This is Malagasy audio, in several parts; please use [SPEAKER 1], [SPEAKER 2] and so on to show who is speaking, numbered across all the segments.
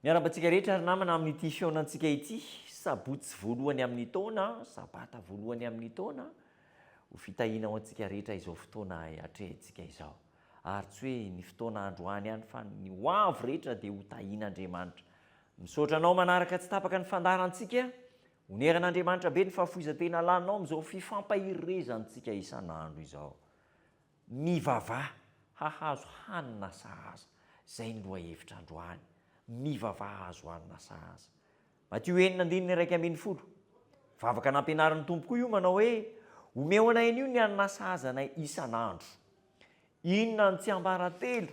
[SPEAKER 1] Miarahaba antsika rehetra ry namana amin'ity fihaonantsika ity, sabotsy voalohany amin'ny taona, sabata voalohany amin'ny taona, ho fitahiana ho antsika rehetra izao fotoana atrehintsika izao. Ary tsy hoe ny fotoana androany ihany fa ny ho avy rehetra dia ho tahian'Andriamanitra. Misaotra anao manaraka tsy tapaka ny fandaharantsika, oneran'Andriamanitra be ny fahafoizan-tena laninao amin'izao fifampahirezantsika isan'andro izao. Mivavaha hahazo hanina sahaza. Izay ny lohahevitra androany. Mivavaha hahazo hanina sahaza. Matio enina andininy 11. Vavaka nampianarin'ny Tompo koa io manao hoe, Omeo anay anio ny hanina sahaza anay isan'andro. Inona ny tsiambaratelo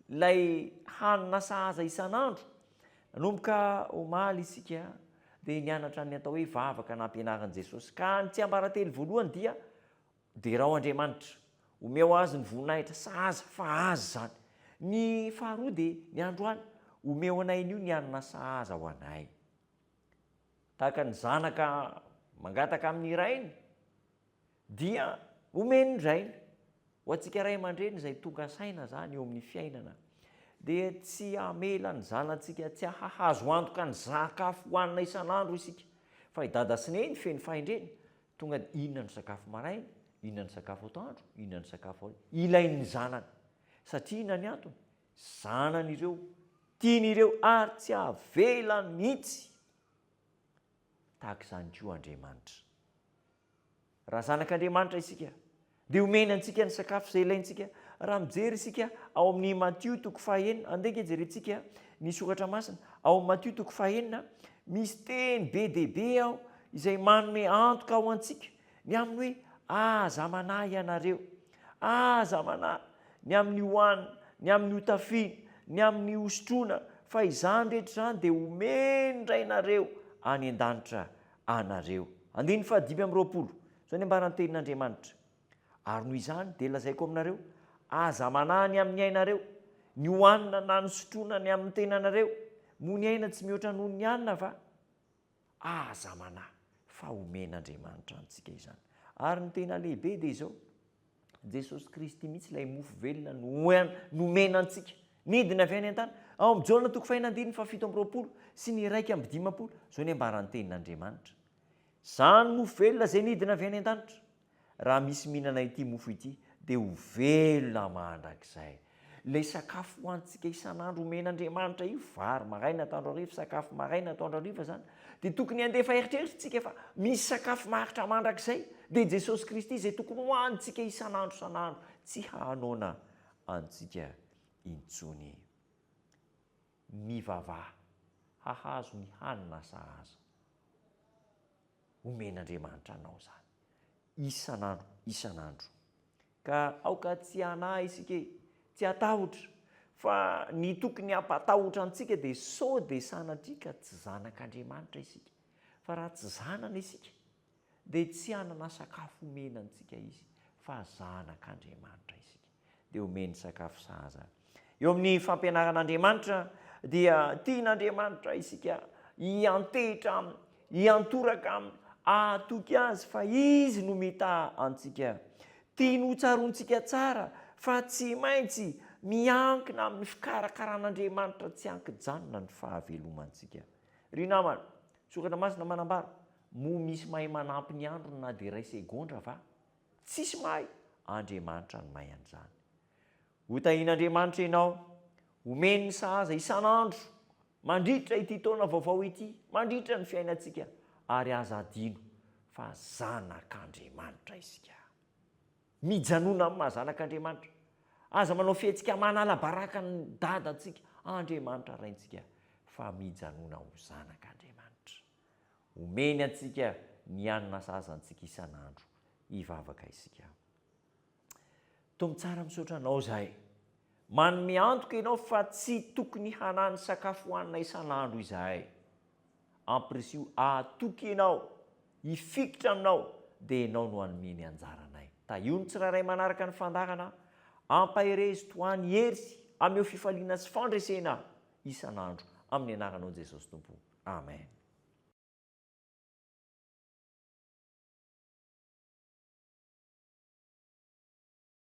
[SPEAKER 1] ilay hanina sahaza isan'andro? Nanomboka omaly isika dia nianatra ny atao hoe vavaka nampianarin'i Jesosy. Ka ny tsiambaratelo voalohany dia Derao Andriamanitra, omeo Azy ny voninahitra sahaza fa Azy izany. Ny faharoa dia ny androany, omeo anay anio ny hanina sahaza ho anay. Tahaka ny zanaka mangataka amin'ny rainy dia omeny ny rainy. Ho antsika ray aman-dreny izay tonga saina izany eo amin'ny fiainana dia tsy hamela ny zanatsika tsy hahazo antoka ny sakafo hohanina isan'andro isika fa i dada sy neny feno fahendrena Tonga dia inona no sakafo maraina, inona no sakafo atoandro, inona no sakafo hariva. Ilain'ny zanany. Satria inona ny antony? Zanany ireo, tiany ireo ary tsy avelany mihitsy. Tahaka izany koa Andriamanitra. Raha zanak'Andriamanitra isika, dia omeny antsika ny sakafo izay ilaintsika. Raha mijery isika ao amin'ny Matio toko fahaenina, andeha ange jerentsika ny soratra masina. Ao amin'ny Matio toko fahaenina, misy teny be dia be ao izay manome antoka ho antsika ny amin'ny hoe aza manahy ianareo, aza manahy ny amin'ny hohanina, ny amin'ny hotafiana, ny amin'ny hosotroina, fa izany rehetra izany dia omen'ny Rainareo any an-danitra anareo. Andininy faha-25, Izao ny ambaran'ny tenin'Andriamanitra, Ary noho izany dia lazaiko aminareo, aza manahy ny amin'ny ainareo, ny hohanina na ny sotroina ny amin'ny tenanareo, moa ny aina tsy mihoatra noho ny hanina va? Aza manahy, fa homen'Andriamanitra antsika izany. Ary ny tena lehibe dia izao, Jesosy Kristy mihitsy ilay mofo velona nomena antsika, nidina avy any an-tany. Ao amin'ny Jaona toko fahena andininy faha-27 sy ny 51, izao ny ambaran'ny tenin'Andriamanitra, Izany mofo velona izay nidina avy any an-danitra, Raha misy mihinana ity mofo ity dia ho velona mandrakizay. Ilay sakafo hohanintsika isan'andro omen'Andriamanitra io, vary maraina atoandro hariva, sakafo maraina atoandro hariva izany, dia tokony handefa eritreritra isika fa misy sakafo maharitra mandrakizay, dia Jesosy Kristy izay tokony hohanintsika isan'andro isan'andro, tsy hahanoana antsika intsony. Mivavaha hahazo ny hanina sahaza. Omen'Andriamanitra anao izany isan'andro isan'andro. Ka aoka tsy hanahy isika e, tsy hatahotra, fa ny tokony hampatahotra antsika dia sao dia sanatria ka tsy zanak'Andriamanitra isika. Fa raha tsy zanany isika dia tsy hanana sakafo omena antsika Izy, fa zanak'Andriamanitra isika. Dia omeny sakafo sahaza. Eo amin'ny fampianaran'Andriamanitra dia tian'Andriamanitra isika hiantehitra Aminy, hiantoraka Aminy, hahatoky Azy fa Izy no mitaha antsika. Tiany hotsaroantsika tsara fa tsy maintsy miankina amin'ny fikarakaran'Andriamanitra tsy an-kijanona ny fahavelomantsika. Ry namana, Soratra Masina manambara, moa misy mahay manampy ny androny na dia iray segondra va? Tsisy mahay, Andriamanitra no mahay an'izany. Ho tahian'Andriamanitra ianao, homeny ny sahaza isan'andro mandritra ity taona vaovao ity, mandritra ny fiainantsika, ary aza adino fa zanak'Andriamanitra isika. Mijanona amin'ny maha zanak'Andriamanitra. Aza manao fihetsika manala baraka ny dadantsika, Andriamanitra Raintsika, fa mijanona ho zanak'Andriamanitra. Omeny antsika ny hanina sahaza antsika isan'andro. Hivavaka isika. Tompo tsara misaotra anao zahay. Manome antoka ianao fa tsy tokony hanany sakafo hohanina isan'andro izahay. Ampirisiho hahatoky ianao, hifikitra aminao, dia ianao no hanome ny anjaranay. Tahio ny tsirairay manaraka ny fandaharana, ampaherezo tohano hery, ameo fifaliana sy fandresena isan'andro amin'ny anaranao Jesosy Tompo. Amen.